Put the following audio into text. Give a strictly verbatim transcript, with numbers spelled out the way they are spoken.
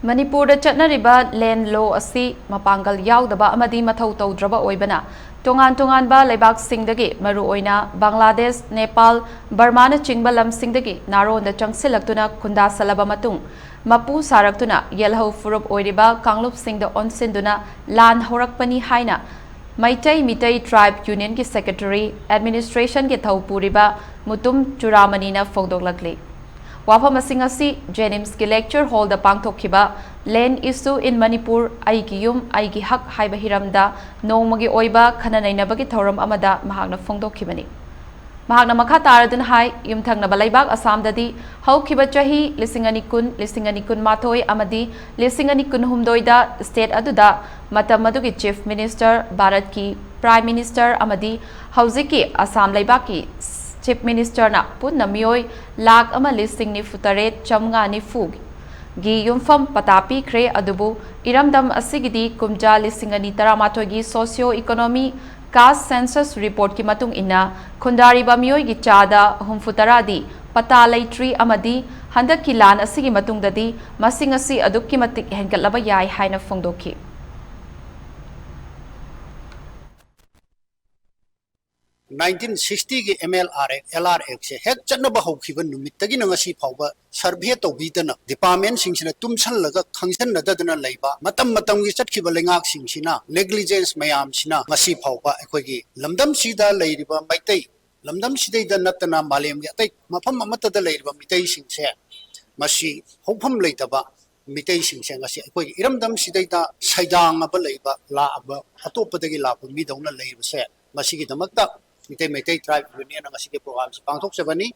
ꯃꯅꯤꯄꯨꯔꯗ ꯆꯠꯅꯔꯤꯕ ꯂꯦꯟ ꯂꯣ ꯑꯁꯤ ꯃꯄꯥꯡꯒꯜ ꯌꯥꯎꯗꯕ ꯑꯃꯗꯤ ꯃꯊꯧ ꯇꯧꯗ꯭ꯔꯕ ꯑꯣꯏꯕꯅ, ꯇꯣꯉꯥꯟ ꯇꯣꯉꯥꯟꯕ ꯂꯩꯕꯥꯛꯁꯤꯡꯗꯒꯤ, ꯃꯔꯨꯑꯣꯏꯅ ꯕꯪꯒ꯭ꯂꯥꯗꯦꯁ, ꯅꯦꯄꯥꯜ, ꯕꯔꯃꯥꯅꯆꯤꯡꯕ ꯂꯝꯁꯤꯡꯗꯒꯤ ꯅꯥꯔꯣꯟꯗ ꯆꯪꯁꯤꯜꯂꯛꯇꯨꯅ ꯈꯨꯟꯗꯥꯁꯜꯂꯕ ꯃꯇꯨꯡ, ꯃꯄꯨ ꯁꯥꯔꯛꯇꯨꯅ ꯌꯦꯜꯍꯧ ꯐꯨꯔꯨꯞ ꯑꯣꯏꯔꯤꯕ ꯀꯥꯡꯂꯨꯞꯁꯤꯡꯗ ꯑꯣꯟꯁꯤꯟꯗꯨꯅ ꯂꯥꯟ ꯍꯧꯔꯛꯄꯅꯤ ꯍꯥꯏꯅ ꯃꯩꯇꯩ ꯃꯤꯇꯩ ꯇ꯭ꯔꯥꯏꯕ ꯌꯨꯅꯤꯌꯟꯒꯤ ꯁꯦꯀ꯭ꯔꯦꯇꯔꯤ, ꯑꯦꯗꯃꯤꯅꯤꯁꯇ꯭ꯔꯦꯁꯟꯒꯤ ꯊꯧꯄꯨꯔꯤꯕ ꯃꯨꯇꯨꯝ ꯆꯨꯔꯥꯃꯅꯤꯅ ꯐꯣꯡꯗꯣꯛꯂꯛꯂꯤ꯫ ꯋꯥꯐꯝ ꯑꯁꯤꯡ ꯑꯁꯤ ꯖꯦꯅꯤꯝꯁꯀꯤ ꯂꯦꯛꯆꯔ ꯍꯣꯜꯗ ꯄꯥꯡꯊꯣꯛꯈꯤꯕ Land Issue in Manipur, ꯑꯩꯒꯤ ꯌꯨꯝ, ꯑꯩꯒꯤ ꯍꯛ ꯍꯥꯏꯕ ꯍꯤꯔꯝꯗ ꯅꯣꯡꯃꯒꯤ ꯑꯣꯏꯕ ꯈꯟꯅ ꯅꯩꯅꯕꯒꯤ ꯊꯧꯔꯝ ꯑꯃꯗ ꯃꯍꯥꯛꯅ ꯐꯣꯡꯗꯣꯛꯈꯤꯕꯅꯤ꯫ ꯃꯍꯥꯛꯅ ꯃꯈꯥ ꯇꯥꯔꯗꯨꯅ ꯍꯥꯏ, ꯌꯨꯝꯊꯪꯅꯕ ꯂꯩꯕꯥꯛ ꯑꯁꯥꯝꯗꯗꯤ ꯍꯧꯈꯤꯕ ꯆꯍꯤ ꯂꯤꯁꯤꯡ ꯑꯅꯤ ꯀꯨꯟ, ꯂꯤꯁꯤꯡ ꯑꯅꯤ ꯀꯨꯟꯃꯥꯊꯣꯏ ꯑꯃꯗꯤ ꯂꯤꯁꯤꯡ ꯑꯅꯤ ꯀꯨꯟꯍꯨꯝꯗꯣꯏꯗ ꯁ꯭ꯇꯦꯠ ꯑꯗꯨꯗ ꯃꯇꯝ ꯑꯗꯨꯒꯤ ꯆꯤꯐ ꯃꯤꯅꯤꯁꯇꯔ, ꯚꯥꯔꯠꯀꯤ ꯄ꯭ꯔꯥꯏꯝ ꯃꯤꯅꯤꯁꯇꯔ ꯑꯃꯗꯤ ꯍꯧꯖꯤꯛꯀꯤ ꯑꯁꯥꯝ ꯂꯩꯕꯥꯛꯀꯤ ꯆꯤꯐ ꯃꯤꯅꯤꯁꯇꯔꯅ ꯄꯨꯟꯅ ꯃꯤꯑꯣꯏ ꯂꯥꯈ ꯑꯃ ꯂꯤꯁꯤꯡ ꯅꯤꯐꯨ ꯇꯔꯦꯠ ꯆꯥꯝꯃꯉꯥ ꯅꯤꯐꯨꯒꯤ ꯌꯨꯝꯐꯝ ꯄꯇꯥ ꯄꯤꯈ꯭ꯔꯦ꯫ ꯑꯗꯨꯕꯨ ꯏꯔꯝꯗꯝ ꯑꯁꯤꯒꯤꯗꯤ ꯀꯨꯝꯖꯥ ꯂꯤꯁꯤꯡ ꯑꯅꯤ ꯇꯔꯥꯃꯥꯊꯣꯏꯒꯤ ꯁꯣꯁꯤꯌꯣ ꯏꯀꯣꯅꯣꯃꯤ ꯀꯥꯁ ꯁꯦꯟꯁꯁ ꯔꯤꯄꯣꯔꯠꯀꯤ ꯃꯇꯨꯡ ꯏꯟꯅ ꯈꯨꯟꯗꯥꯔꯤꯕ ꯃꯤꯑꯣꯏꯒꯤ ꯆꯥꯗ ꯍꯨꯝꯐꯨ ꯇꯔꯥꯗꯤ ꯄꯇꯥ ꯂꯩꯇ꯭ꯔꯤ ꯑꯃꯗꯤ ꯍꯟꯗꯛꯀꯤ ꯂꯥꯟ ꯑꯁꯤꯒꯤ ꯃꯇꯨꯡꯗꯗꯤ ꯃꯁꯤꯡ ꯑꯁꯤ ꯑꯗꯨꯛꯀꯤ ꯃꯇꯤꯛ ꯍꯦꯟꯒꯠꯂꯕ ꯌꯥꯏ ꯍꯥꯏꯅ ꯐꯣꯡꯗꯣꯛꯈꯤ꯫ ꯅꯥꯏꯟꯇꯤꯟ ꯁꯤꯛꯁꯇꯤꯒꯤ ꯑꯦꯝ ꯑꯦꯜ ꯑꯥꯔ ꯑꯦꯛ, ꯑꯦꯜ ꯑꯥꯔ ꯑꯦꯛꯁꯦ ꯍꯦꯛ ꯆꯠꯅꯕ ꯍꯧꯈꯤꯕ ꯅꯨꯃꯤꯠꯇꯒꯤꯅ ꯉꯁꯤ ꯐꯥꯎꯕ ꯁꯔꯚꯦ ꯇꯧꯕꯤꯗꯅ ꯗꯤꯄꯥꯔꯠꯃꯦꯟꯁꯤꯡꯁꯤꯅ ꯇꯨꯝꯁꯜꯂꯒ ꯈꯪꯖꯟꯅꯗꯗꯅ ꯂꯩꯕ, ꯃꯇꯝ ꯃꯇꯝꯒꯤ ꯆꯠꯈꯤꯕ ꯂꯩꯉꯥꯛꯁꯤꯡꯁꯤꯅ ꯅꯦꯒ꯭ꯂꯤꯖꯦꯟꯁ ꯃꯌꯥꯝꯁꯤꯅ ꯉꯁꯤ ꯐꯥꯎꯕ ꯑꯩꯈꯣꯏꯒꯤ ꯂꯝꯗꯝꯁꯤꯗ ꯂꯩꯔꯤꯕ ꯃꯩꯇꯩ, ꯂꯝꯗꯝꯁꯤꯗꯩꯗ ꯅꯠꯇꯅ ꯃꯥꯂꯦꯝꯒꯤ ꯑꯇꯩ ꯃꯐꯝ ꯑꯃꯠꯇꯗ ꯂꯩꯔꯤꯕ ꯃꯤꯇꯩꯁꯤꯡꯁꯦ ꯃꯁꯤ ꯍꯧꯐꯝ ꯂꯩꯇꯕ ꯃꯤꯇꯩꯁꯤꯡꯁꯦ ꯉꯁꯤ ꯑꯩꯈꯣꯏꯒꯤ ꯏꯔꯝꯗꯝꯁꯤꯗꯩꯗ ꯁꯩꯗꯥꯡꯉꯕ ꯂꯩꯕ ꯂꯥꯛꯑꯕ ꯑꯇꯣꯞꯄꯗꯒꯤ ꯂꯥꯛꯄ ꯃꯤꯗꯧꯅ ꯂꯩꯕꯁꯦ, ꯃꯁꯤꯒꯤꯗꯃꯛꯇ ꯃꯤꯇꯩ ꯃꯩꯇꯩ ꯇ꯭ꯔꯥꯏꯕ ꯌꯨꯅꯤꯌꯟꯅ ꯉꯁꯤꯒꯤ ꯄ꯭ꯔꯣꯒ꯭ꯔꯥꯝꯁꯤ ꯄꯥꯡꯊꯣꯛꯆꯕꯅꯤ꯫